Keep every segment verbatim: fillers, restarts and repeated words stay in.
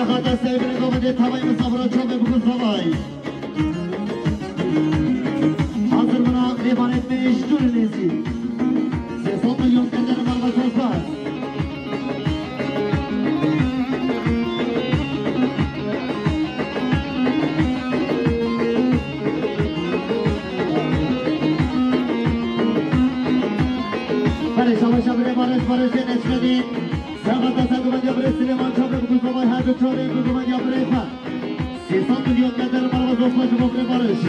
Xata serê binê gavê tavayê misafira çavê bikû zavay. Hazir bina mêvanê me ji dûr nêzî. Sê sed milyon keder mal ve spas. Belê, şabaş, şabaş, Barış, Barış, Enes Medîn. Serhata ser guvendiya birê Silêman çavê bikû zavay, her du çavê bikû guvendiya birê xwe. Sê sed milyon keder mal ve spas ji bo birê Barış.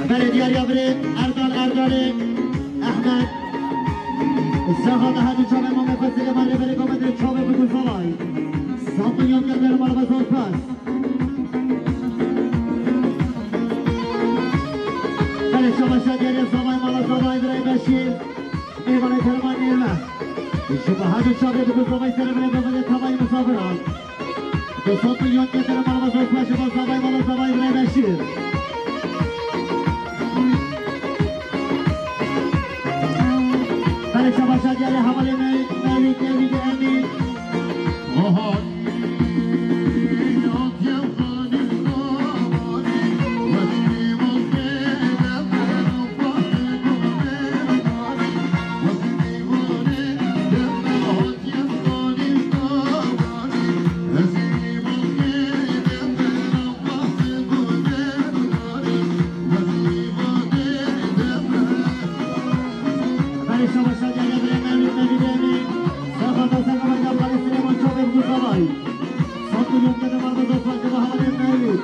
Belê diyariya birê Erdal Erdalê Ehmed. Serhata her du çavê mamê xwe Silêman rêberê Komedê çavê bikû zavay. Sê sed milyon keder mal ve spas. Belê şabaşa diyariya zavay mala zavay birayê Beşîr. Mêvanê Ferman Nêrme. Ji bo her du çavê bikû zavay serê birê Komedê tavayê misafiran. Du sed milyon keder mal ve spas ji bo zavay mala zavay birayê Beşîr. Belê şabaşa diyarê hevalê me, Mewlîd, Mewlîd Emîn. Belê şabaşa diyarê birê Mewlîd, Mewlîd Emîn. Serhata ser guvendiya birê Silêman çavê bikû zavay. Sê sed milyon keder mal ve spas ji bo hevalê Mewlîd.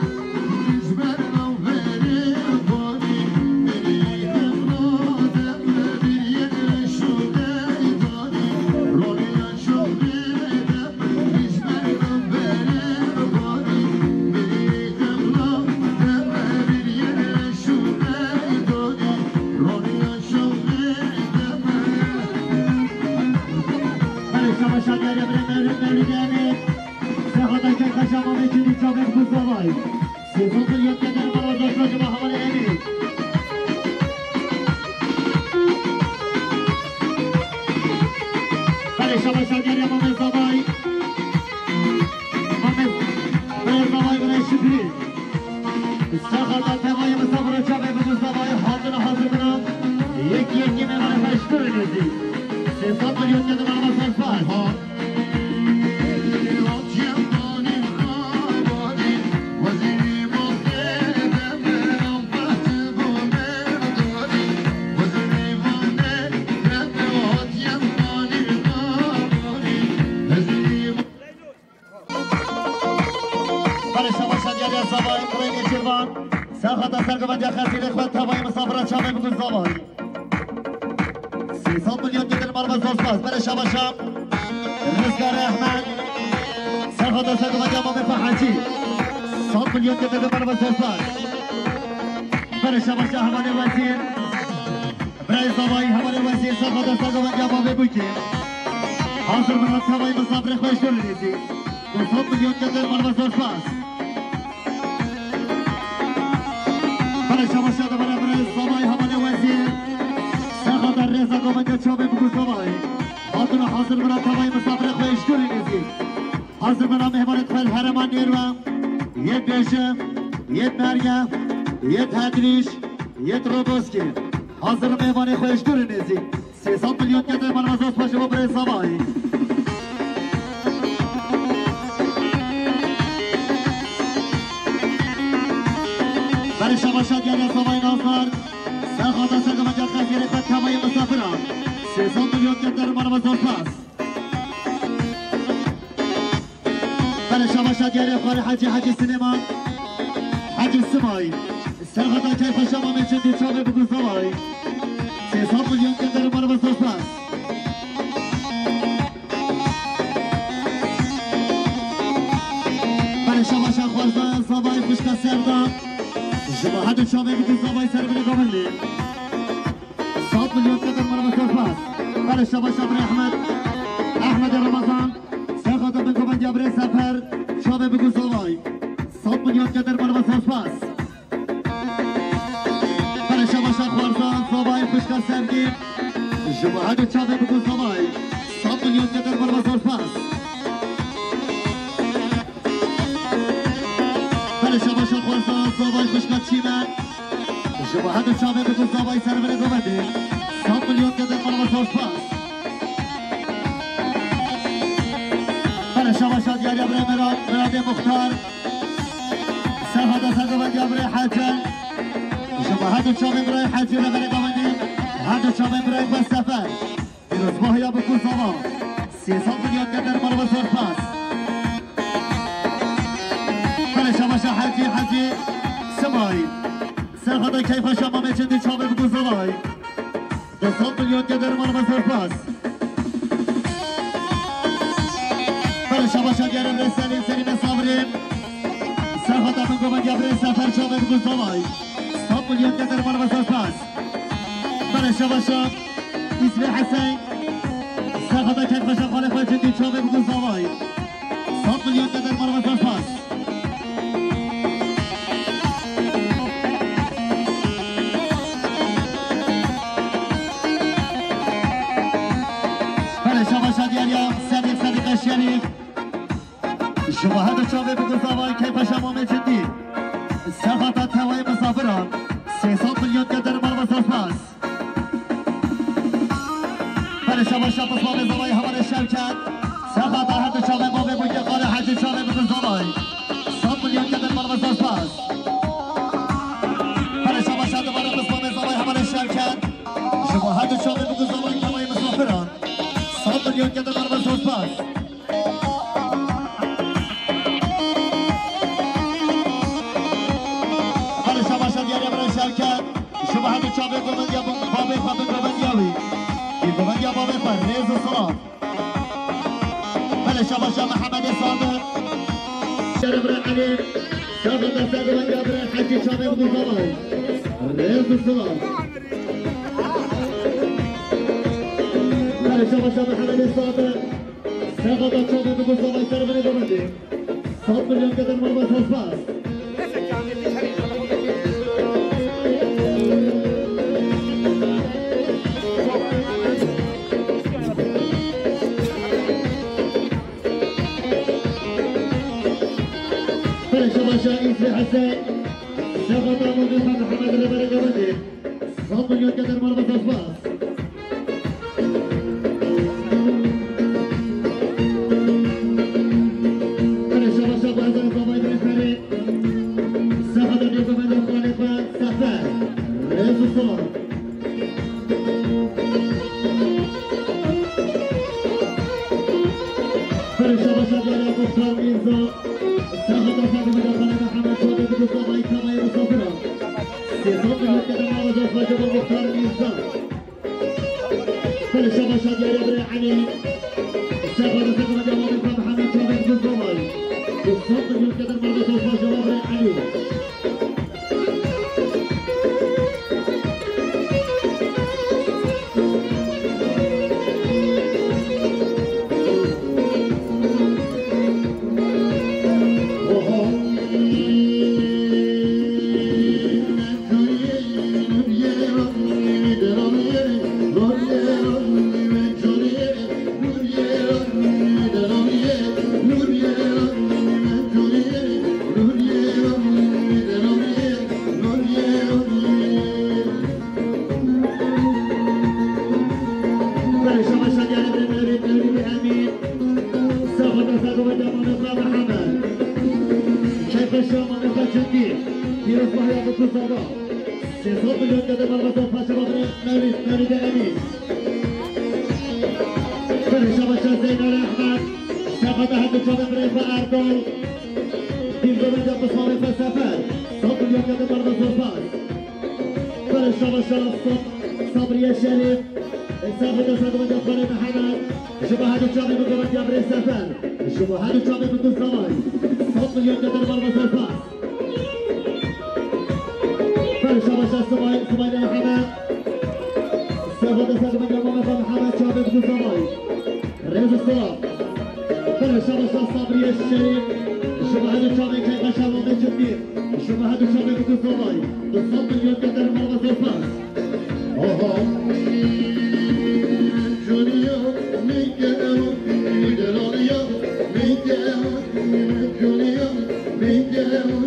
Belê şabaşa diyarê birê Mewlûd, Mewlûd Emîn. Serhata keyfa şama me çi dî çavê bikû zavay. Sê sed milyon keder mal ve spas ji bo hevalê Emîn. Belê şabaşa diyarê mamê zavay. Mamê birê zavay birê Şikrî. Serhata tevayê misafira çavê bikû zavay, hazir, hazir bina. Yek yek yê mêvanê xwe ji dûrê nêzî. Sê sed milyon keder mal ve spas. Belê şabaşa diyarê zavay, birê Nêçîrvan. Serhata ser guvendiya xezîrê xwe tevayê misafira çavê bikû zavay. Sê sed milyon keder mal ve spas. Belê şabaşa Rizgarê Ehmed. Serhata ser guvendiya mamê xwe Hecî. Sed milyon keder mal ve spas. Belê şabaşa hevalê Wezîr. Birayê zavayî hevalê Wezîr, serhata ser guvendiya mamê Bûkê. Hazir bina tevayê misafirê xwe ji dûrê nêzî. Du sed milyon keder mal ve spas. Belê şabaşa dibere birayê zavayî hevalê Wezîr. Serhata rêza guvendiya çavê bikû zavayî. Hatuna hazir bina tevayê misafirê xwe ji dûrê nêzî. Hazir bina mêvanê xwe li herêma Nêrwe. Yê Bêje, yê Merye, yê Hedrîş, yê Roboskê. Hazir mêvanê xwe ji dûrê nêzî. Sê sed milyon keder mal ve spas ji bo birê zavayî. Belê şabaşa diyarê zavayî Nazar. Serhata ser guvendiya xezîrê xwe tevayê misafiran. Sê sed milyon keder mal ve spas. Belê şabaşa diyarê xwarê Hecî, Hecî Silêman, Hecî Simay. Serhata keyfa şama me çi dî çavê bikû zavayî. Sê sed milyon keder mal ve spas. Sevda. Ji bo her du çavê bigû zavayî ser binê govendê. Sed milyon qeder merhaba spas. Belê şabaş birê Ehmed. Ehmedê Ramazan. Serxata bin govendiya birê Sefer. Çavê bigû zavayî. Sed milyon qeder merhaba spas. Belê şabaşa xwarzan, zavayê xwişka Sevgî. Ji bo her du çavê bigû zavayî. Sed milyon qeder merhaba spas. Belê şabaşa xwarzan, zavayê xwişka Çîmen. Ji bo her du çavê bigû zavayî ser binê govendê. Sed milyon qeder merhaba spas. Belê şabaşa diyariya birê Mirat, Miradê Muxtar. Serxata ser govendiya birê Hecî. Ji bo her du çavê birê Hecî li binê govendê. Her du çavê birê xwe Sefer. Pîrozbahiya bigû zava. Sê sed milyon qeder merhaba spas. Belê şabaşa Hecî, Hecî Simay. Serxata keyfa şamamê çendî çavê bigû zavayî. Du sed milyon qeder merhaba spas. Belê şabaşa diyare birê Selîm, Selîmê Sabrî. Serxata bin govendiya birê Sefer çavê bigû zavayî. Sed milyon qeder merhaba spas. Belê şabaşa. Îsmê Hesen. Serxata kek xweşa xalê xwe cindî çavê bigû zavayî. Sed milyon qeder merhaba spas. Belê şabaşa diyariya Sedîq, Sedîq Eşyerî. Ji bo her du çavê bigû zavayî keyfa şamamê cindî. Serxata tewayê misafiran. Sê sed milyon qeder merhaba spas. Belê şabaşa pismamê zavayî hevalê Şevket. Serxata her du çavê bavê bûke xalê Hecî çavê bigû zavayî. Sed milyon qeder merhaba spas. Belê şabaşa dubare pismamê zavayî hevalê Şevket. Ji bo her du çavê bigû zavayî tewayê misafiran. Sed milyon qeder merhaba spas. Belê şabaşa diyare birê Şevket. Ji bo her du çavê govendiya bavê xwe bin govendiya wî. Bin govendiya bavê xwe rêz û silav. Belê şabaşa Mihemedê Sadiq. Diyare birê Elî. Serxata ser govendiya birê Hecî çavê bigû zavayî. Rêz û silav. Belê şabaşa Mihemedê Sadiq. Serxata çavê bigû zavayî ser binê govendê. Sed milyon qeder merhaba spas. Belê şabaşa Îsmê Hesen. Serxata Mustafa Mihemed li binê govendê. Sed milyon qeder merhaba spas. Belê şabaşa xwe hezar zavayî birê Ferê. Serxata dê govenda xalê xwe Sefer. Rêz û silav. Belê şabaşa diyare Muxtar Mîrza. Serxata ser govenda xalê Mihemed çavê bigû zavayî tewayê misafiran. Sê sed milyon qeder merhaba spas ji bo Muxtar Mîrza. Belê şabaşa diyare birê Elî. Serxata ser govenda bavê xwe Mihemed çavê bigû zavayî. Du sed milyon qeder merhaba spas ji bo birê Elî. Belê şabaşa diyare birê Mewlîd, Mewlîdê Emîn. Serxata ser govenda mamê xwe Mihemed. Keyfa şamamê xwe cindî. Pîrozbahiya bigû zava. Sê sed milyon qeder merhaba spas ji bo birê Mewlîd, Mewlîdê Emîn. Belê şabaşa Zeynal Ehmed. Serxata her du çavê birê xwe Erdal. Bin govenda pismamê xwe Sefer. Sed milyon qeder merhaba spas. Belê şabaşa Sab-, Sabriye Şerîf. Serxata ser govenda xalê Mihemed. Ji bo her du çavê bigû govendiya birê Sefer. Ji bo her du çavê bigû zavayî. Sed milyon qeder merhaba spas. Şabaşa Sibay, Sibay Mihemed. Serhada Serhada Mihemed Çavê Buzavay. Rêz û silav. Belê şabaşa Sabriyê Şerîf. Şima her du çavê keyfa şavan bê cidî. Şima her du çavê Buzavay. Du sed milyon qeder mala Zofas. Aha. Curiya, Miguel, Miguel, Miguel, Miguel, Miguel, Miguel,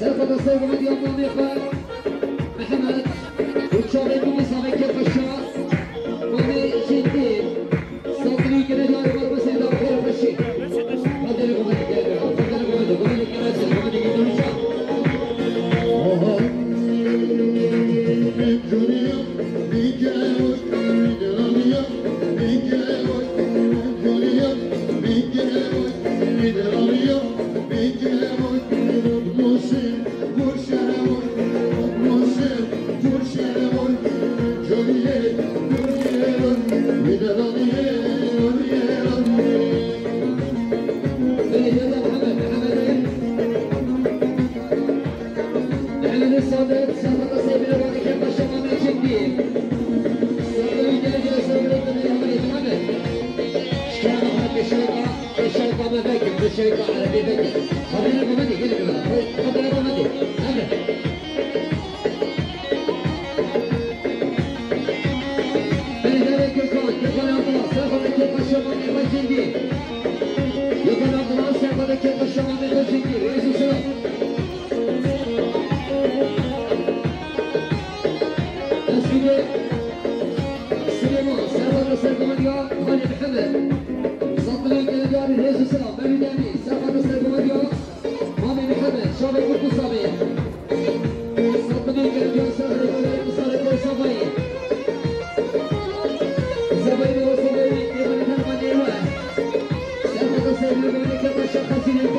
Serhada Seyfullah Diyamanê xwe Mihemed û çavê Bûbî Savê Kêfeşa Mamê Şêtî Sandrî Kene Diyarê Barbasê da Kêfeşî. Hadi, hadi, hadi, hadi. Süleyman, Serhat ve Serkan ya, Halil Mihemed. Satılın gelen yarı Resul Selam, Mevlüt Emin, Serhat ve Serkan ya, Mami Mihemed, Şabe Kurtu Sabi. Satılın gelen yarı Serhat ve Serkan Sabayı. Sabayı ve Sabayı, Mevlüt Emin, Mevlüt Emin. Serhat ve Serkan, Mevlüt Emin, Şabe Kurtu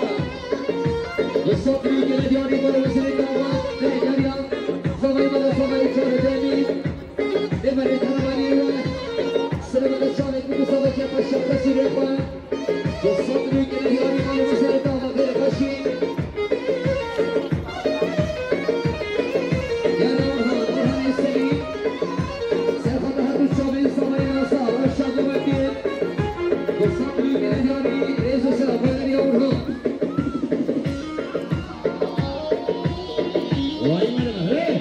Sabi. Satılın gelen yarı Mevlüt Emin, Mevlüt Emin. Sabayı ve Sabayı, Mevlüt Emin. Êmê rêterevaniyê we, silaveke çavê ku bi saveke xwe şexesî rê xwe, bi sed rûyê gelek yarî malê wesayê dava vê xweşî. Yara Orhan, Orhanê Serî, serxweda her du çavên savayê nasa, rewşa dewletê, bi sed rûyê gelek yarî rêz û silav, Yara Orhan. Vay merhaba, hey!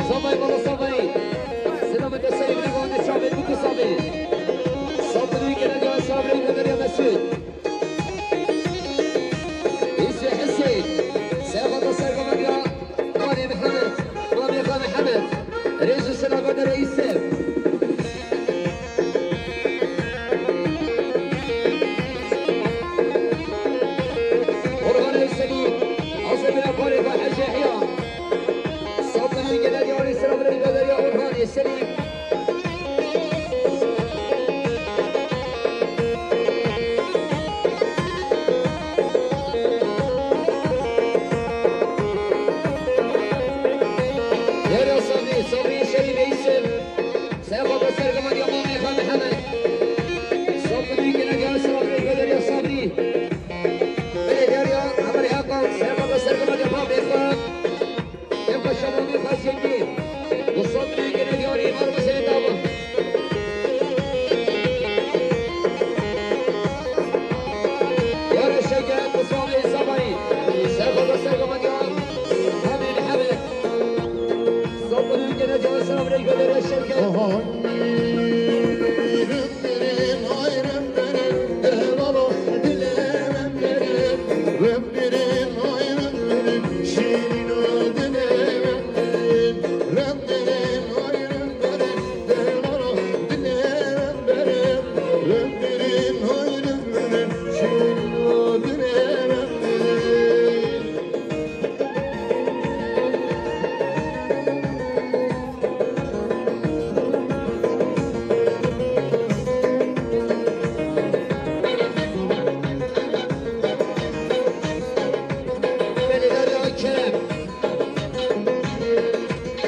Savay bala savay. Selamet Hüseyin, Rivane Çavê, Buku Savê. Sabri gene ya Sabri, Kaderya Mesut. Hüseyin, Hüseyin. Seyfa da Serkan ya. Mali Mehmet. Mali Mehmet. Reji Selamet Reis'e. Orhan Hüseyin. Azemine Kore ve Hacı Yahya. Sabri gene ya Reis Rabbi Kaderya Orhan Hüseyin. Yara Sabri, Sabri Şerîf Eysen. Seyfa da Serkan ya Mamê Xan Mihemed. Sabri gene ya Sabri, Kaderya Sabri. Belediye ya Amir Hakan, Seyfa da Serkan ya Mamê Xan. Ev paşa Mamê Xan Şengî. Mustafa Gene Diyarî Marmuzê Dava. Yara Şevket, Mustafa Samayî. Serxada Sergamadiya. Hemî Mihemed. Mustafa Gene Diyarî Serxada Şevket.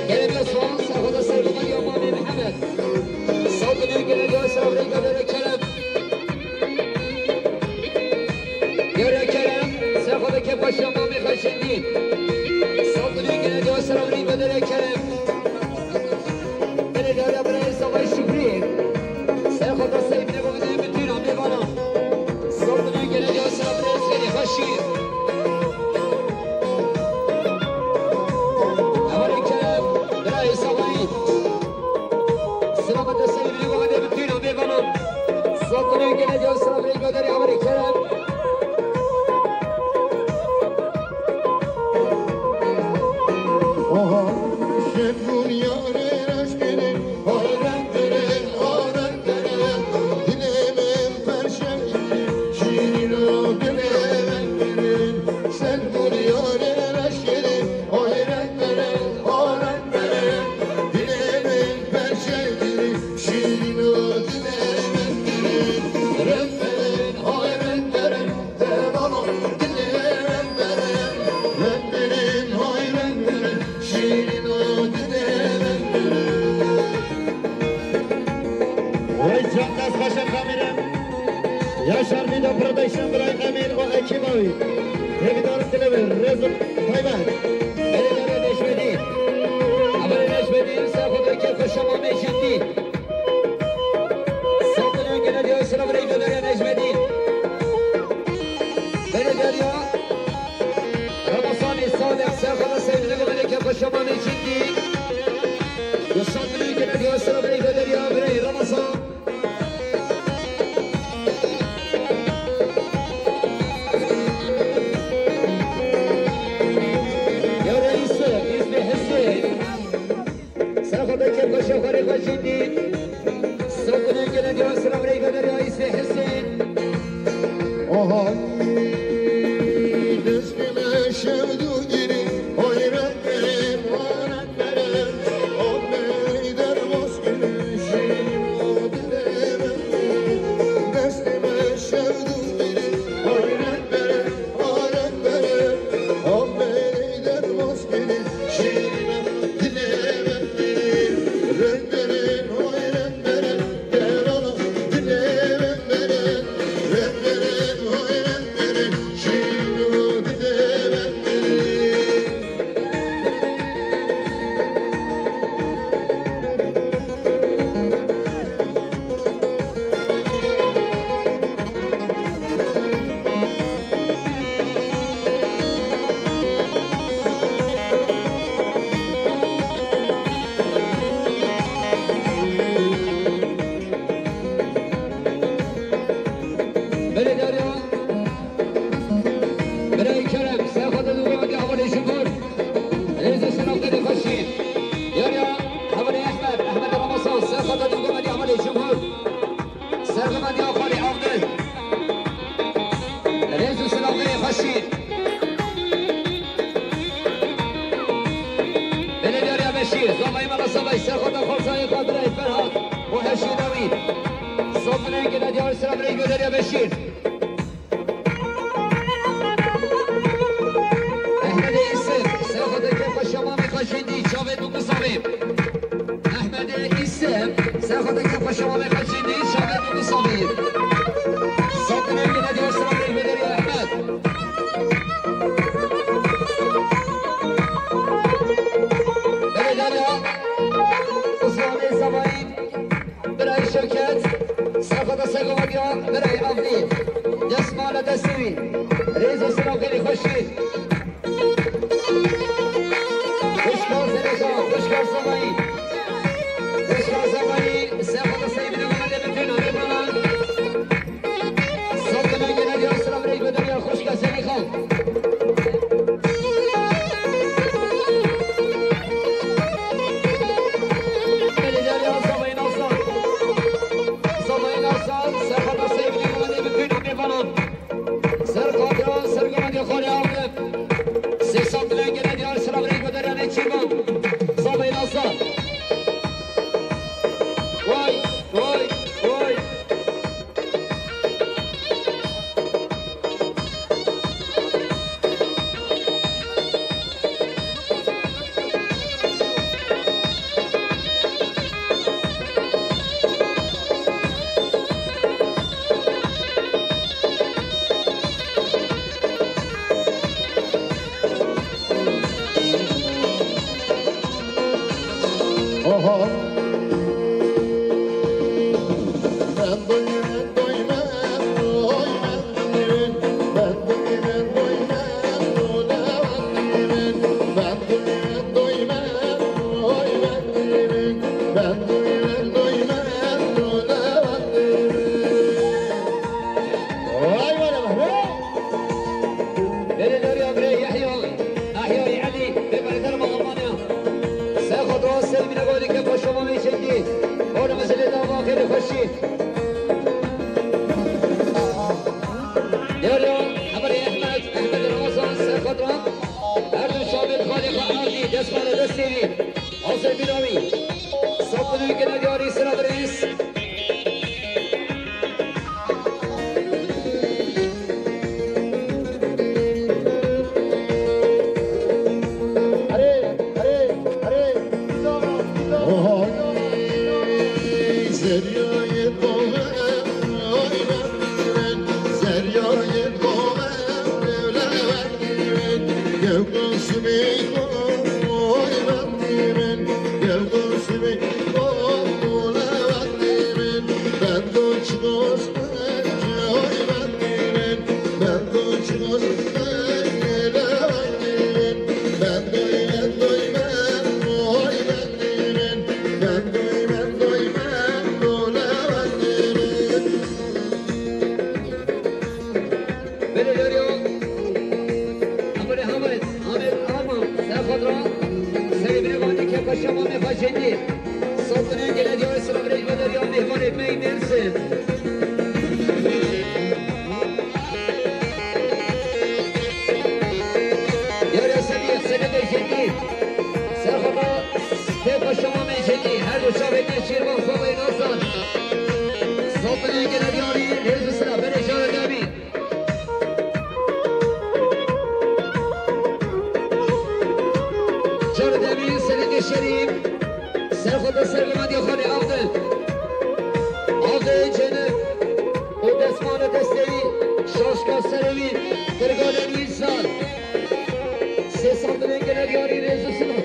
Kerem Osman, Serxoda Serxoda Yamanê Mihemed. Saldırı gene Kerem. Yara Kerem, Serxoda Kepaşa Mamê Xaşendî. Saldırı gene Kerem, Serxoda Kerem. Bere dara bere Savaş Şükrü. Serxoda Seyfine bu bütün amê bana. Saldırı gene Kerem, Serxoda Seyfine Xaşi. Amare Kerem, bere Savaş. Selamet Hüseyin, bir bahane bütün abi bana. Satırı gene diyor, sıra bir gönderi, amare Kerem. Aha, şerbun yare raşkere, hayran kere, hayran kere. Dilemen perşem, şirin o dilemen. Şerbun yare raşkere, hayran kere, hayran kere. Dilemen perşem, şirin o dilemen. Rem veren, hayran veren, devam ol, dilemen veren. Rem veren, hayran veren, şirin o dilemen veren. Vay candas, başa kamera. Yaşar Vida Production, Bray Emir o ekiba wî. Hêvîdarim dilê wê, rêz û taybet. Belediye Necmedîn. Amirê Necmedîn, Serxoda Kêfxweşa Mamê Jindî. Saldırı gene diyor, sıra burayı gönderiyor Necmedîn. Belediye Ramazan Salih, Serxoda Seyfine Göbelek Kêfxweşa Mamê Jindî. Saldırı gene diyor, sıra burayı gönderiyor, burayı Ramazan. Ya reis, Hüsnü Hüseyin. Serxoda Kêfxweşa Xwarê Xweşîndî. Sokulu gele diyor, sıra burayı gönder ya Hüsnü Hüseyin. Aha. Destime şevdu diri, hayret verim, hayret verim. Sen xwe deke xweşe wamê xwe çî nî şabe tu sabî. Sat ne gene diyor sıra bir bedel ya Ahmet. Bedel ya. Usmanê Zavayî. Birayê Şevket, serxweda sergovadiya, birayê Avdî, destmala destê wî, rêz û silav xêrê xweşî. Xwişka Zelêka, xwişka Zavayî, xwişka Zavayî, serxweda serê binê Mehemedê Mifrîn, Hemî Banan. Sazgirê gene diya sira birayê Bederiya xwişka Zelîxa. Belê Derya Zavayê Nasar. Zavayê Nasar, serxweda serê binê Mehemedê Mifrîn, Hemî Banan. Ser kadra, sergovadiya xalê Avdî. Sê sazgirê gene diya sira birayê Bederiya Nêçîrvan. Zavayê Nasar. Vay, vay, vay. Oho. Vay vay vay. Belê Derya birê Yehya, Ehyayî Elî, bê berê derma Almanya. Serxweda serê binê Bederiya Paşa Mamê Çekî. Ora meselê dava xêrê xweşî. Derya, hevalê Ehmed, Ehmed Ramazan, serxweda. Her du şabê xalê xwe Avdî, destmala destê wî. Hazir bîra wî. Sat ne gene diyarî sira birêz. Belê Derya. Amirê Hamed, Amed Arman, serxweda, serê binê Bederiya Paşa Mamê Xwecendî. Sazgirê gene diyarî sira birayê Bederiya mîhmanê me yî Mêrsîn. Derya Sedî, Sedî Bey Şedî. Serxweda, Paşa Mamê Şedî. Her du çavê Nêçîrvan, Zavayê Nasar. Sazgirê gene diyarî, rêz û silav, belê Şaredemî. Şaredemî, Sedî Şerîf, serxweda sergovadiya xalê Avdî. Avdî ceneb û destmala destê wî, şaşka serê wî, tirgalên wî sar. Sê sazgirê gene diyarî, rêz û silav.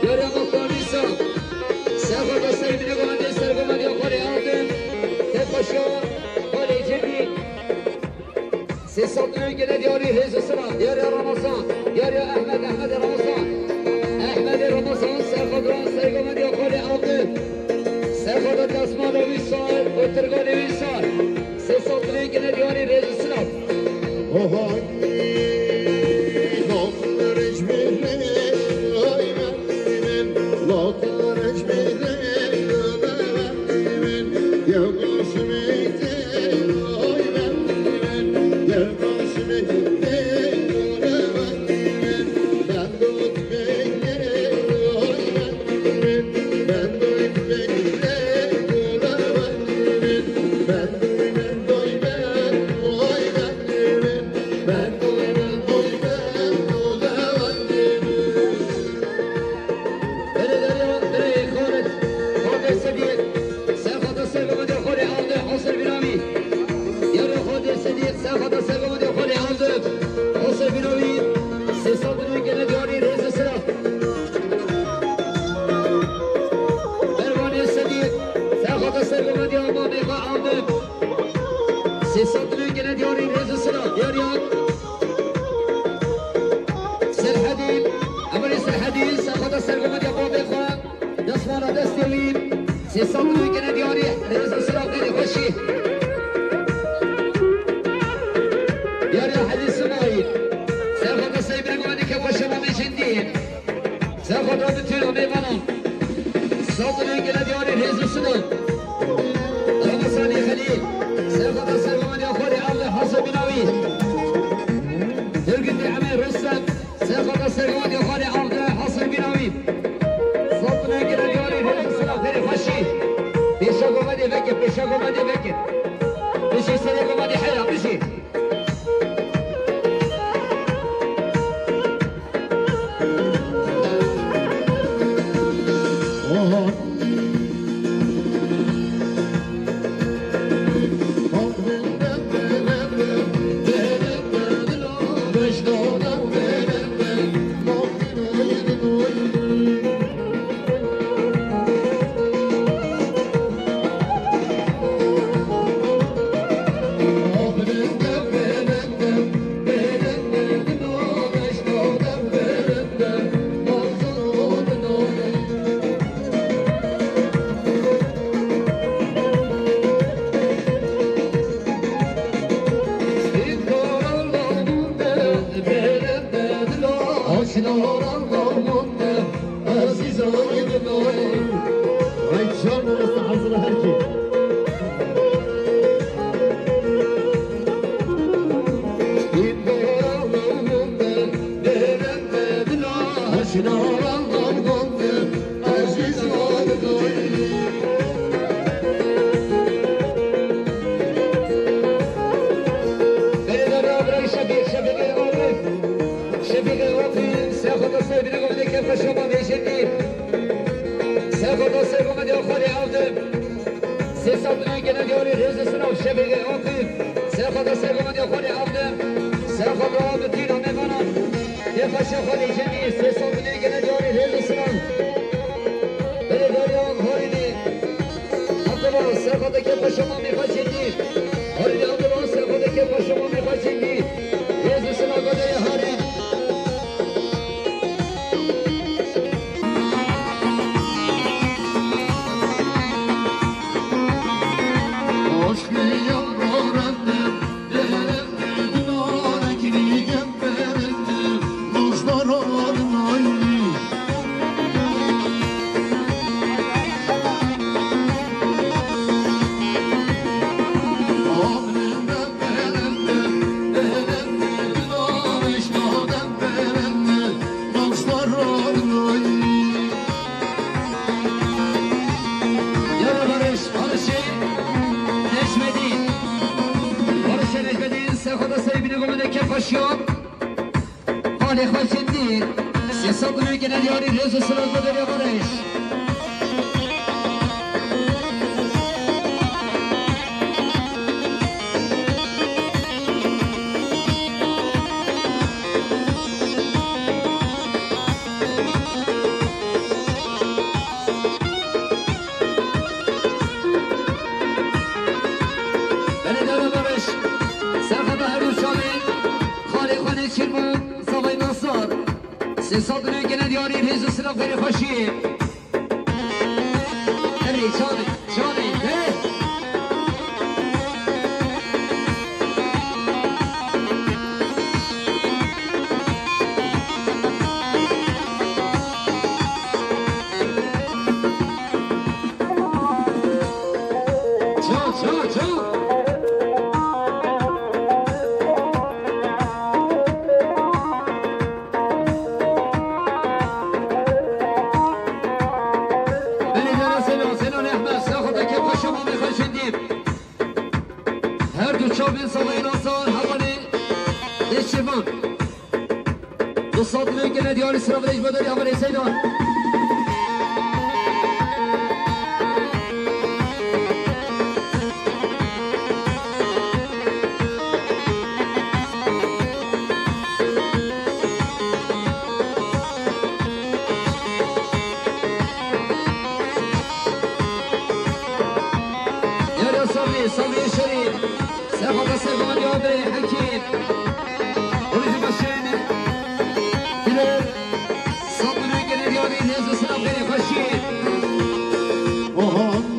Yare Mextanîsa, serxweda serê binê Bederiya, sergovadiya xalê Avdî, tê paşa xalê Cemî. Sê sazgirê gene diyarî, rêz û silav. Yare Ramazan, yare Ehmed, Ehmedê Ramazan. Ehmedê Ramazan, serxweda sergovadiya xalê Avdî. Serxweda destmala wî sar û tirgalê wî sar. Sê sazgirê gene diyarî, rêz û silav. Belê Derya, Sê sed milyon gene diyarî, rêz û silav, xêrê xweşî. Diyarî Hecî Simayîl. Serxwe destê birê ku me dike xweşe mamê jindî. Serxwe da bi tîna mêvanan. Sed milyon gene diyarî, rêz û silav. Ramazanî Xelîl. Serxwe da serxwe me diya xwarê avde Hasan Bînawî. Hurgutî Emê Rustem. Serxwe da serxwe me diya xwarê avde Hasan Bînawî. Sed milyon gene diyarî, rêz û silav, xêrê xweşî. Pêşa govendê veke, pêşa govendê veke. Bijî serê govendê hera, bijî. Şefîqê Akif, Şefîqê Akif, Serxwe da serê birê ku me dike xweşe mamê jindî. Serxwe da serê ku me diya xwarê avde. Sê sed milyon gene diyarî, rêz û silav, Şefîqê Akif. Serxwe da serê ku me diya xwarê avde. Serxwe da bi tîna mêvanan. Yê xweşe xwarê jindî. Sê sed milyon gene diyarî, rêz û silav. Belê dariya Harînê. Abdullah, serxwe da kê xweşe mamê xwe jindî. Harînê Abdullah, serxwe da kê xweşe mamê xwe jindî. Rêz û silav godeyê Harîn. Yara Barış, Barışê Necmedîn. Barışê Necmedîn, Serxwe da serê birê ku me dike xweşiya. Xalê xwe jindî, sê sed milyon gene diyarî, rêz û silav godeyê Barış. Belê dara Barış, Serxwe da her du çavên xalê xwe Nêçîrvan, zavayê Nasar. Sê sed milyon gene diyarî, rêz û silav, xêrê xweşî. Erê, çavê, çavê, erê. Çal, çal, çal. Belê dara Selo, Selo Nehmet, Serxwe da kê xweşe mamê xwe jindî. Her du çavên zavayê Nasar, hevalê Nêçîrvan. Du sed milyon gene diyarî, silav godeyê ji bo derê hevalê Seydan. Yara Sabrî, Sabrî Şerîf. Serxwe da serxwe me diya birê Hekîm. Û ji başên. Dilê. Sed milyon gene diyarî, rêz û silav, xêrê xweşî. Oho.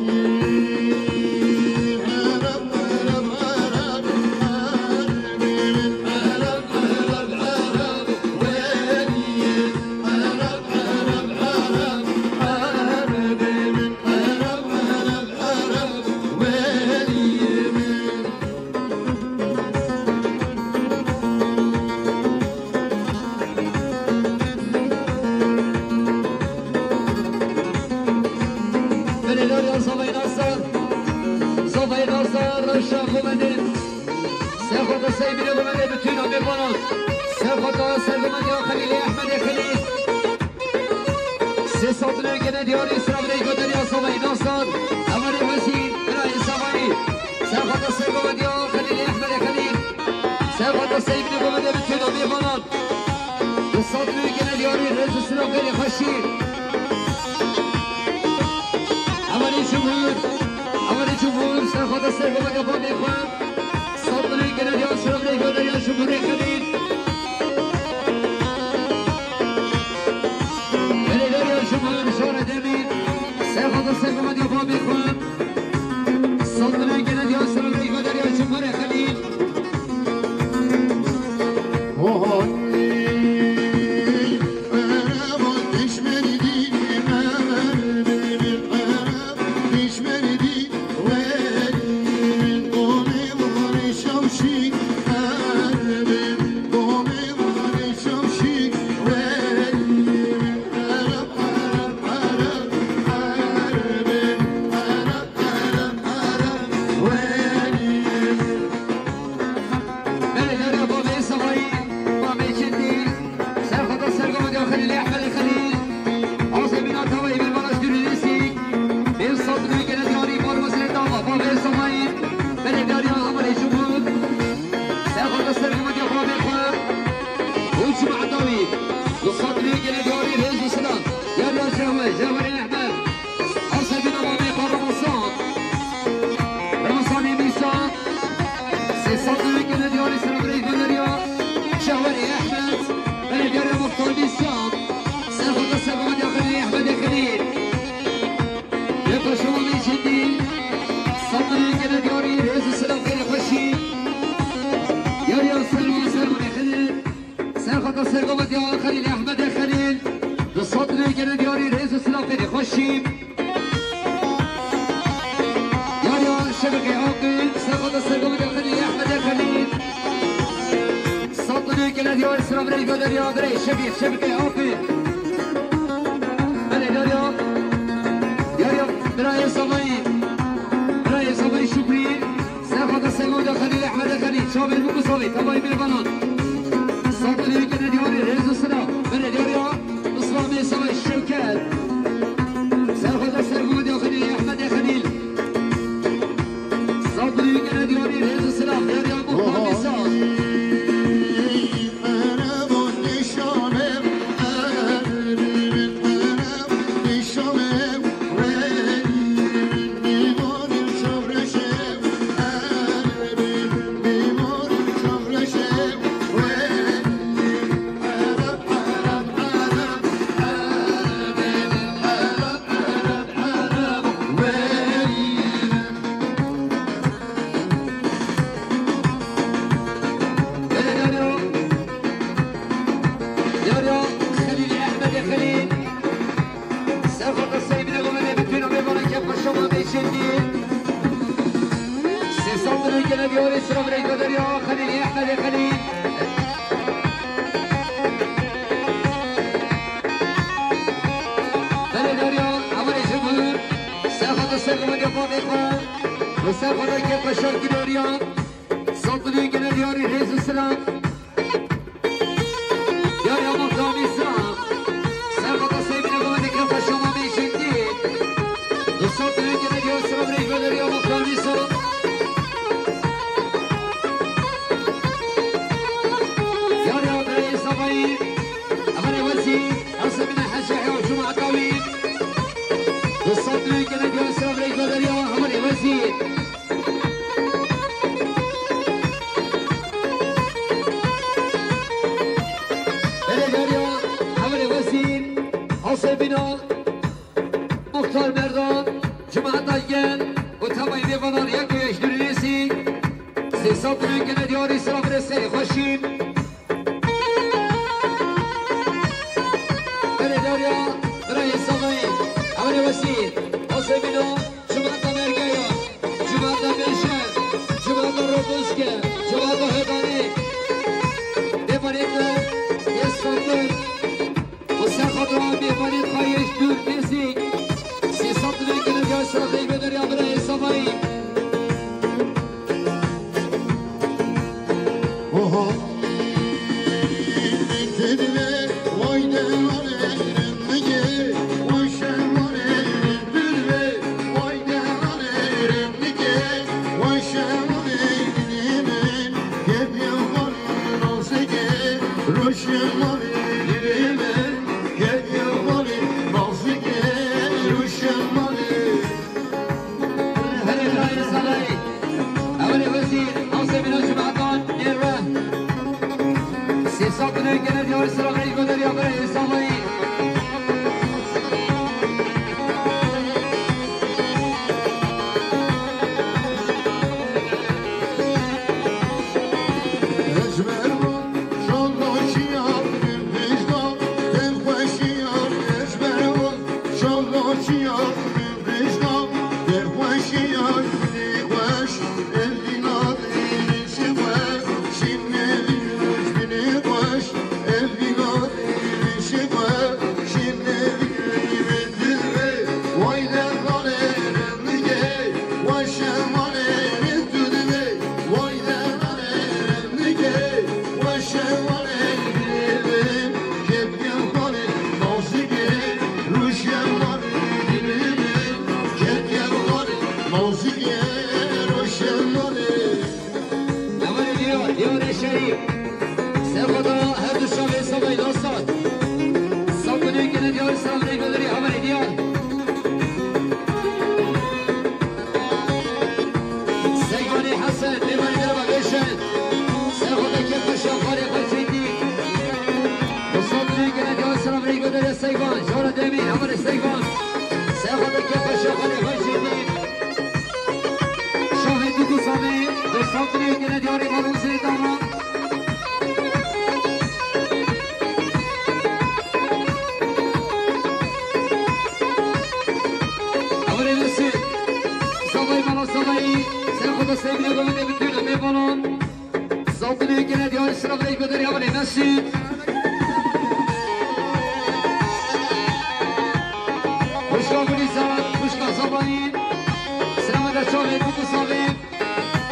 Darya Zavayê Nasir. Zavayê Nasir, Reşa Xomedê. Serxwata Seybînê Xomedê, bütün amê bana. Serxwata Sergometê Xelîlê Ehmedê Xelîl. Sê sed lê gene diyarî, sira birê Goderya Zavayê Nasir. Emarê Wezîr, birayê Zavayê. Serxwata Sergometê Xelîlê Ehmedê Xelîl. Serxwata Seybînê Xomedê, bütün amê bana. Di sed lê gene diyarî, rêz û silav, gelê xweşî. Emarê cumhur, emarê cumhur, serxwata Sergometê Xelîlê xwe. Sed lê gene diyar, sira birê Goderya Cumhurê Xelîl. Belê Derya Cumhur, Jara Demîr, serxwata Sergometê Xelîlê xwe. Sed lê gene diyar, sira birê Goderya Cumhurê Xelîl. Belê Derya, bavê Savayî, bavê Çetî, serxwata Sergometê Xelîlê Ehmedê Xelîl, Azemîna Tavayê Mêrvana Dûrî Lîsî, Bêl sed lê gene diyarî, Marmezlê Dava, bavê Savayî, belê Derya, emarê cumhur, serxwata Sergometê bavê xwe, û cumheta wî, du sed lê gene diyarî, rêz û silav, Derya Cehwe, Cehwerê Ehmed, Azemîna bavê xwe Ramazan. Ramazanê Mîsa. Sê sed lê gene diyarî, sira birê Goderya Cehwerê Ehmed. Belê Derya Muxtar Mîsa. Serxwata Sergometê Xelîlê Ehmedê Xelîl. Lê paşa Mamê Cendî. Sed lê gene diyarî, rêz û silav, gelê xweşî. Derya Selma Sermanê Xelîl. Serxwata Sergometê Xelîlê Ehmedê Xelîl. Du sed lê gene diyarî, rêz û silav, gelê xweşî. Derya Şebeqê Aqil, serxwata Sergometê Xelîlê Ehmedê Xelîl. Sed lê gene diyarî, sira birê Goderya, birê Şebî, Şebeqê Aqil. Belê Derya, Derya, birayê Savayî, birayê Savayî Şukrî. Serxwata Sergometê Xelîlê Ehmedê Xelîl, çavên bûk û savê, tavayê mêrvanan. Sed lê gene diyarî, rêz û silav, belê Derya, Îslamê Savayî Şewket. Serxwata Sergometê Xelîlê Ehmedê Xelîl. Sed lê gene diyarî, rêz û silav, Derya Muxtar Mîsa. Yara Xelîlê Ehmedê Xelîl. Serxwata Seybînê Xomedê, bütün amê bana, kef paşa Mamê Cendî. Sê sed lê gene diyarî, sira birê Goderya Xelîlê Ehmedê Xelîl. Belê Derya, emarê cumhur. Serxwata Sergometê bavê xwe. Û serxwata kef paşa Goderya. Sed lê gene diyarî, rêz û silav. Derya Muxtar Mîsa. Serxwata Seybînê Xomedê, kef paşa Mamê Cendî. Du sed lê gene diyarî, sira birê Goderya Muxtar Mîsa. Derya birayê Savayî. Emarê Wezîr, Azemîna Hecê Heya, cumheta wî. Du sed lê gene diyarî, sira birê Goderya, emarê Wezîr. Belê Derya, emarê Wezîr, Azemîna, Muxtar Merdan, cumheta gel, û tevayî mêrvanan, yek û yek Dûrî Lîsî. Sê sed lê gene diyarî, sira birê Serê Xweşî. Belê Derya, birayê Savayî, emarê Wezîr, Azemîna, cumheta Mergeya, cumheta Mêşe, cumheta Roboske, cumheta Hedanê, mêvanê me yê Stenbul, û serxwata mêvanê xwe yê ji dûr nêzîk, sê sed lê gene diyarî, sira Hevalê diyar, diyarê şerîf. Serxweda her du çavê Sabay Lasat. Sabunê gene diyar, selam rey goderî hevalê diyar. Seyvanê Hesen, mêvanê derva vêşen. Serxweda kê xweşa xwarê xwe çêkî. Sabunê gene diyar, selam rey goderî Seyvan. Jara demî, hevalê Seyvan. Serxweda kê xweşa xwarê xwe çêkî. Şahê Dûdû Savê, dostan dilê gele diyarê Marozê dama. Amirê Mesî, Savayî Mala Savayî, Serxweda Seyvînê Gomedê, bütün mêvanan. Saldırıya gelen diyarı sıra ve ekmeleri havale nasıl? Hoş geldin insan, hoş geldin sabahleyin. Selamet açalım, mutlu sabahleyin.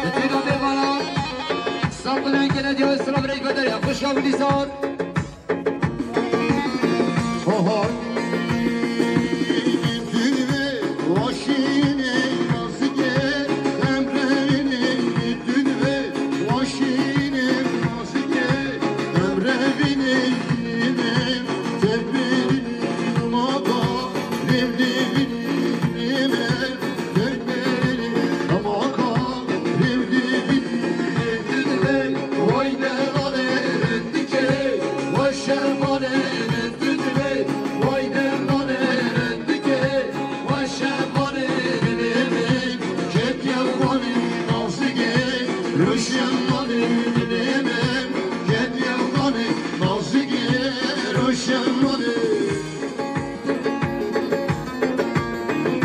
Bütün o devana. Saldırıya gelen diyarı sıra ve ekmeleri, hoş geldin insan.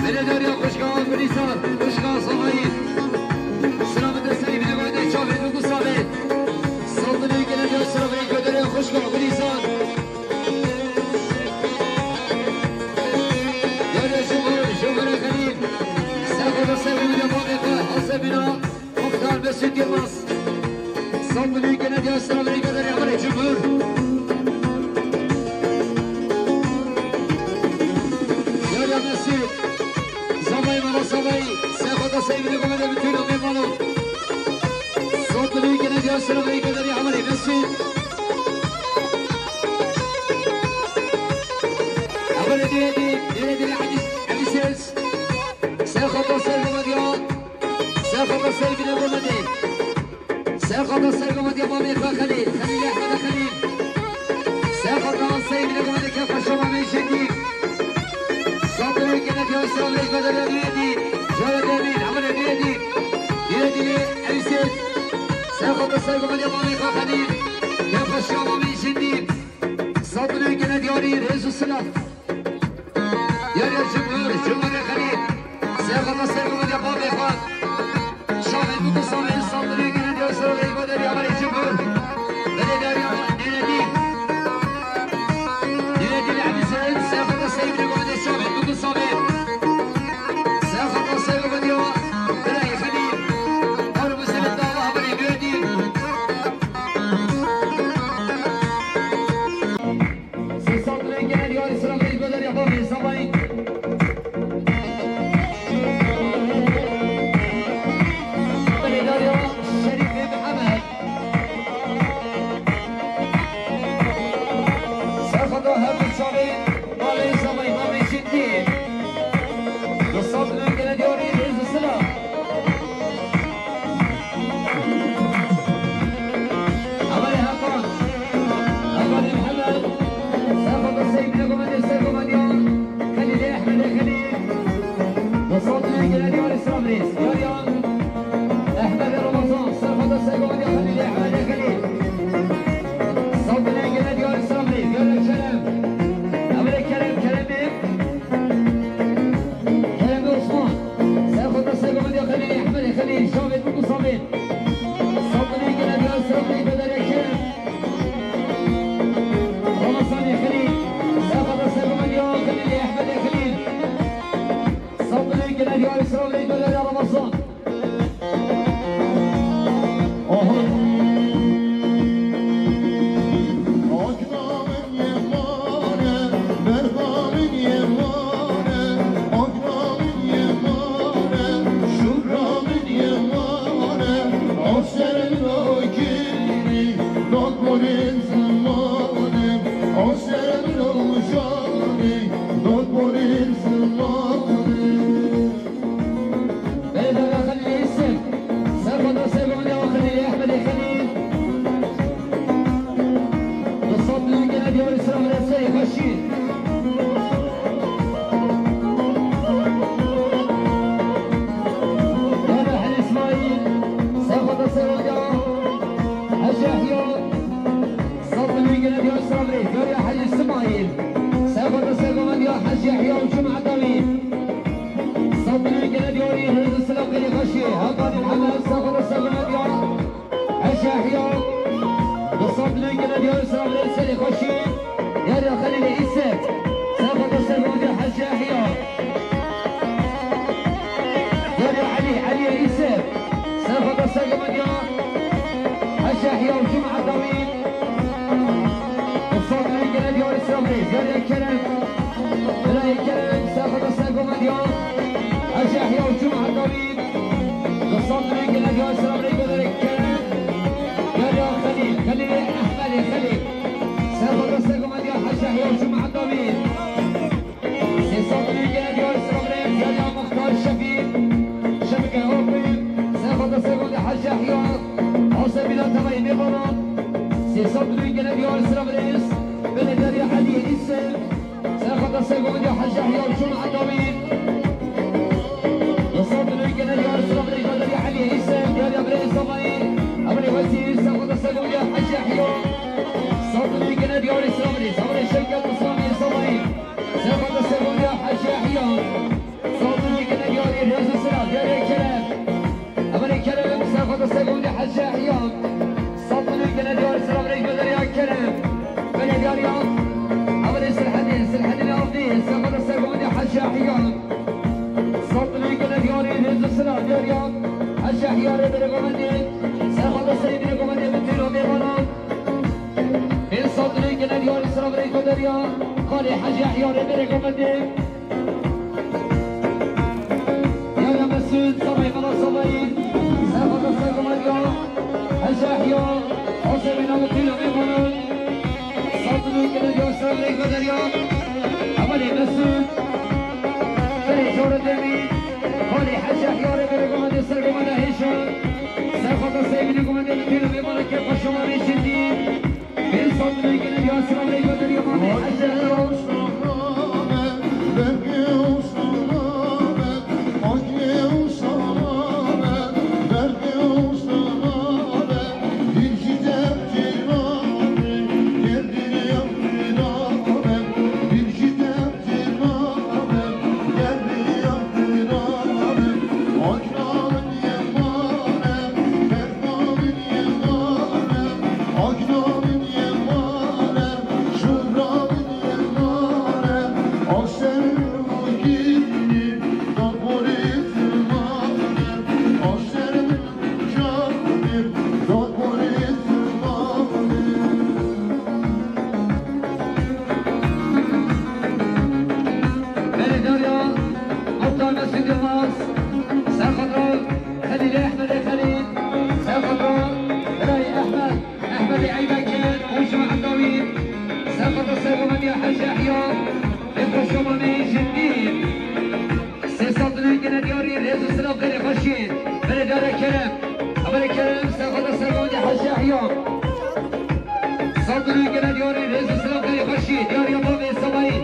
Beledariya xuşka Gulîzar, xuşka Savayî. Sira bi destê bide, bide çavê bi gusa be. Saldırıya gelen diyar sıra ve ekmeleri, hoş geldin insan. Yar ya Cumhur, Cumhur Xelîl. Serxweda Seyvînê Gomedê, Hasebîna, Muxtar Mesut Yılmaz. Saldırıya gelen diyar sıra ve ekmeleri, Cumhur. Yar ya Mesut. Savayî Mala Savayî. Serxweda Seyvînê Gomedê, bütün o mêvanan. Saldırıya gelen diyar sıra ve ekmeleri, Mesut. Hevalê diyedî, diyedî Evis, Evis. Serxweda Seyvînê Gomedê. Serxweda Seyvînê Gomedê. Serxweda Seyvînê Gomedê, mamê xwe Xelîl, Xelîl Ehmedê Xelîl. Serxweda Seyvînê Gomedê, kê xweşa mamê Şekî. Saldırıya gelen diyar sıra ve ekmeleri, diyedî. Jara demî, hevalê diyedî. Diyedî Evis. Serxweda Seyvînê Gomedê, mamê xwe Xelîl. Kê xweşa mamê Şekî. Saldırıya gelen diyarî rêz û silav. Yar ya Cumhur, Cumhurê Xelîl. Serxweda Seyvînê Gomedê, babê xwe. Şahê bi gusa be, saldırıya gelen diyar sıra ve ekmeleri, havalê Cumhur. Beledariya Nêredî. Nêredî li Emisên, Serxweda Seyvînê Gomedê, şahê bi gusa be. Serxweda Seyvînê Gomedê, Birayê Xelîl. Armuzê dava, havalê Nêredî. Sê saldırıya gelen diyarî sıra ve ekmeleri, babê Savayî. Beledariya Şerîfê Mihemed. Serxweda her du çavê, mamê Savayî, mamê Şekî. Dostan dilê gelen diyarî rêz û silav. Hevalê Hakan, Hevalê Mihemed, Serxweda Seyvînê Gomedê, Serxweda Xelîlê Ehmedê Xelîl. Dostan dilê gelen diyarî sıra ve ekmeleri, yar ya Ehmedê Ramazan, Serxweda Seyvînê Gomedê, Xelîlê Ehmedê Xelîl. Saldırıya gelen diyarî sıra ve ekmeleri, yar ya Kerem. Hevalê Kerem, Keremê. Ramazan. Aha. Akna min yemane, berda min yemane, akna min yemane, şura min yemane, aser min akini, dot borin zimane, aser min ojani, dot borin zimane. Belediye Xelîlê Îsir. Serxweda Sergomedya Xelîlê Ehmedê Xelîl. Di sed milyon gene diyarî sira Mirê Serê Xweşî. Yara Helî Îsmaîl. Serxweda Sergomedya Hecî Yehya. Sed milyon gene diyarî sira Mirê Yara Helî Îsmaîl. Serxweda Sergomedya Hecî Yehya û Cuma Dawî. Sed milyon gene diyarî rêz û silav xêrê xweşî. Hakan Mihemed, serxweda sergomedya Hecî Yehya. Du sed milyon gene diyarî silav rêz serê xweşî. Yara Xelîlê Îsir, serxweda sergomedya Hecî Yehya. Yara Elî, Elî Îsir, serxweda sergomedya Hecî Yehya û Cuma Dawî. Sed milyon gene diyarî silav rêz. Yara Kerem. Birayê Kerem, serxweda sergomedya Hecî Yehya û Cuma Dawî. Du sed milyon gene diyarî silav rêz. Birayê Kerem. Yara Xelîl, Xelîlê Ehmedê Xelîl. Serxweda sergomedya Hecî Yehya û Cuma Dawî. Sê sed milyon gene diyarî silav rêz. Yara Muxtar Şefî. Şefîk Ewropî. Serxweda sergomedya Hecî Yehya. Asebîna tevayî mêvanan. Sê sed milyon gene diyarî silav rêz. Belediye Elî Îsir. Serxweda sergomedya Hecî Yehya û Cuma Dawî. Du sed milyon gene diyarî silav rêz. Belediye Elî Îsir. Yara Birê Îslamî. Emirê Wezîr. Serxweda sergomedya Hecî Yehya. Sed milyon gene diyarî silav rêz. Emirê Şevket Îslamî Îslamî. Serxweda sergomedya Hecî Yehya. Sed milyon gene diyarî rêz û silav. Yara Kerem. Emirê Kerem, serxweda sergomedya Hecî Yehya. Sed milyon gene diyarî silav rêz. Belediye Kerem. Belediye Yara. Emirê Silhedîn, Silhedîn Avdî, serxweda sergomedya Hecî Yehya. Sed milyon gene diyarî rêz û silav. Yara Hecî Yehya rê berê gomendê. Serxweda serê berê gomendê bi tîro mêvanan. Pênc sed milyon gene diyarî silav rêz. Belediye Yara. Xalê Hecî Yehya rê berê gomendê. Yara Mesûd, Savayî, Mela Savayî, serxweda sergomedya Hecî Yehya, Hosê Bîna bi tîro mêvanan. Sed milyon gene diyarî silav rêz. Belediye Yara. Emirê Mesûd, Ferê Jora Demî, Xalê Hecî Yehya rê berê gomendê sergomedya Hêşan. Serxweda serê berê gomendê bi tîro mêvanan. Kêfa şima bê şêrîn. Pênc sed milyon gene diyarî silav rêz. Belediye Yara. Hecî Yehya. Belediye Yara, Muxtar Mesûd Yilmaz, serxweda Xelîlê Ehmedê Xelîl, serxweda Birayê Ehmed, Ehmedê Eybekir, Hocam Edawî, serxweda sergomedya Hecî Yehya, kêfa şima bê şêrîn. Sê sed milyon gene diyarî rêz û silav xêrê xweşî. Belediye Yara Kerem. Emirê Kerem, serxweda sergomedya Hecî Yehya. Sed milyon gene diyarî rêz û silav xêrê xweşî. Diyarî ya bavê Savayî.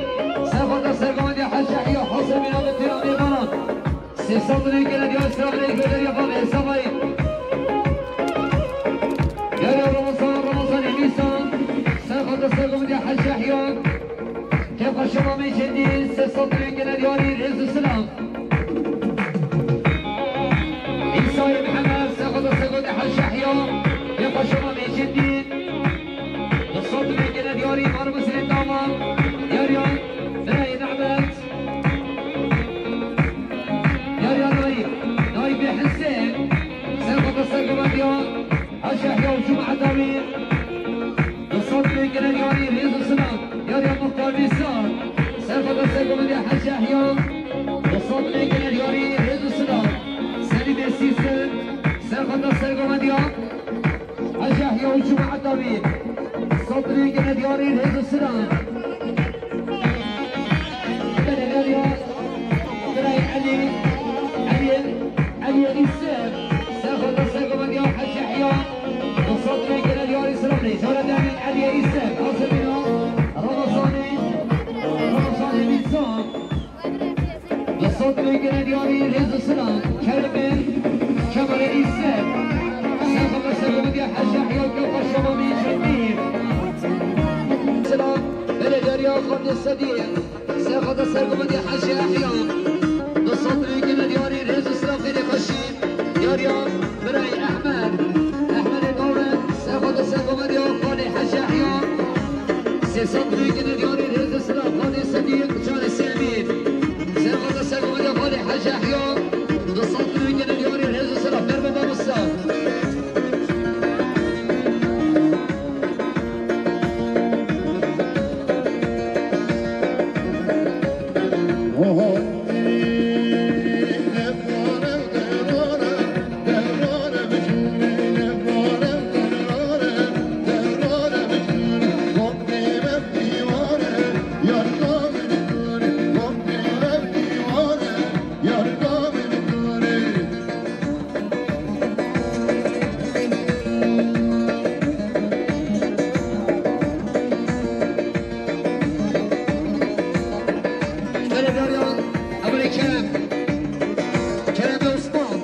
Serxweda sergomedya Hecî Yehya. Hosê Bîna bi tîro mêvanan. Sê sed milyon gene diyarî silav rêz. Belediye Yara, bavê Savayî. Diyarî ya Ramazan, Ramazanê Mîsan. Serxweda sergomedya Hecî Yehya. Kêfa şima bê şêrîn. Sê sed milyon gene diyarî rêz û silav. Îsayê Mihemed, serxweda sergomedya Hecî Yehya. Kêfa şima bê şêrîn. Du sed milyon gene diyarî Marmûsê Daman. Diyarî ya Birayê Nehmet. Diyarî ya Rayî. Yahya, li sed milê gele diyarî rêz û silav. Selîmê Sîstir, serxweta sergovendiya Hecî Yahya û cemaeta wî. Sed milê gele diyarî rêz û silav. Belê geliyor. Birayê Elî, Elî, Elî Îsem, serxweta sergovendiya Hecî Yahya. Li sed milê gele diyarî silav. Jara demê Elî Îsem, hazir bîno. Ramazanê, Ramazanê Mîzan. Li sed milê gele diyarî rêz û silav. Keremê, Kemalê Îsem. Serxweta sergovendiya Hecî Yahya, Kefa Şemamê Cemîl. Silav, belê diyariya Xalidê Sedî. Serxweta sergovendiya Hecî Yahya. Li sed milê gele diyarî rêz û silav, xêrê xweşî. Diyariya birayê Ehmed. Ehmedê Dawet, serxweta sergovendiya xalê Hecî Yahya. Sê sed milê gele diyarî rêz û silav, Xalidê Sedî, çarê Semî. Serxweta sergovendiya xalê Hecî Yahya. Du sed milê gele diyarî rêz û silav, merhaba mamosta. Belediye Amirê Kerem. Kerem Osman.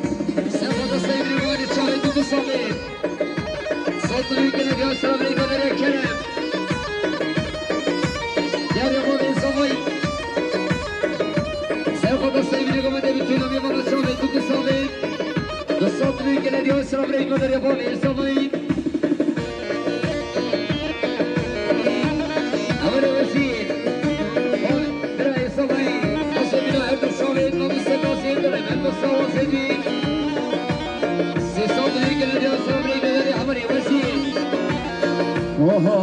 Serxweta Seydî Rîvanê çavê du du salê. Saldırı ülkene diyor, selamünaleyküm, Kerem. Diğer yapalım, Zavayı. Serxweta Seydî Rîvanê, bütün amî bana çavê du du salê. Saldırı ülkene diyor, selamünaleyküm, diğer yapalım, Zavayı. Amire wezîr, birayê Zavayî, Hasan Bîna her du şavê, namusê gazê, birayê Mehmet Sawa Zedî. Sê sed lê gele diya sabrê belerê amire wezîr. Oho.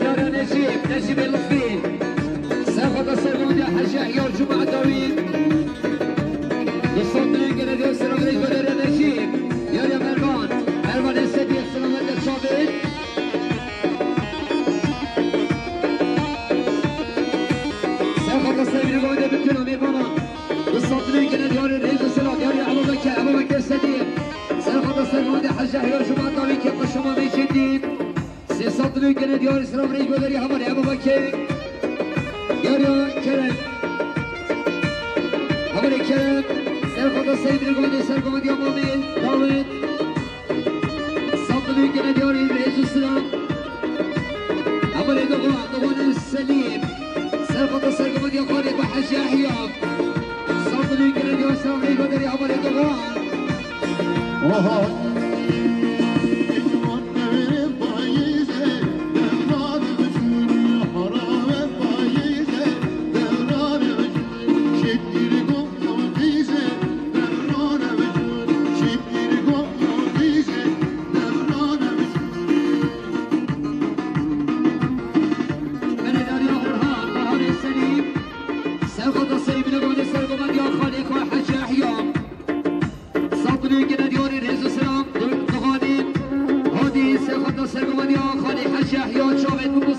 Yara Necîb, Necîbê Lutfî. Serxweta sergovendiya Hecî Yahya û cemaeta wî. Du sed milê gele diyor, selamünaleyküm, Necîb. Yara Mervan, Mervan Esedî, selamet çavê. Serxweta Seydî Rîvanê, bütün amî bana. Du sed milê gele diyarê rêz û silav, diyarê Ebubekir, Ebubekir Sedî. Serxweta sergovendiya Hecî Yahya û cemaeta wî, Kefa Şemamê Cedîd. Sê sed milê gele diyarê silav, rêz û silav, hevalê Ebubekir. Diyarê Kerem. Hevalê Kerem. Serxweta Seydî Rîvanê, sergovendiya Mamê Dawid. Sed milê gele diyarê rêz û silav. Hevalê Dogan, Dogan Selîm. Serxweta sergovendiya xalê xwe Hecî Yahya. Sed milê gele diyor, selamünaleyküm, hevalê Dogan. Oho. Beledariya Orhan, Orhanê Selîm, serxweta Seydî Rîvanê, sergovendiya xalê xwe Hecî Yahya. Sed milê gele diyarê rêz û silav, Doganê Hadî, serxweta sergovendiya xalê Hecî Yahya, çavê du du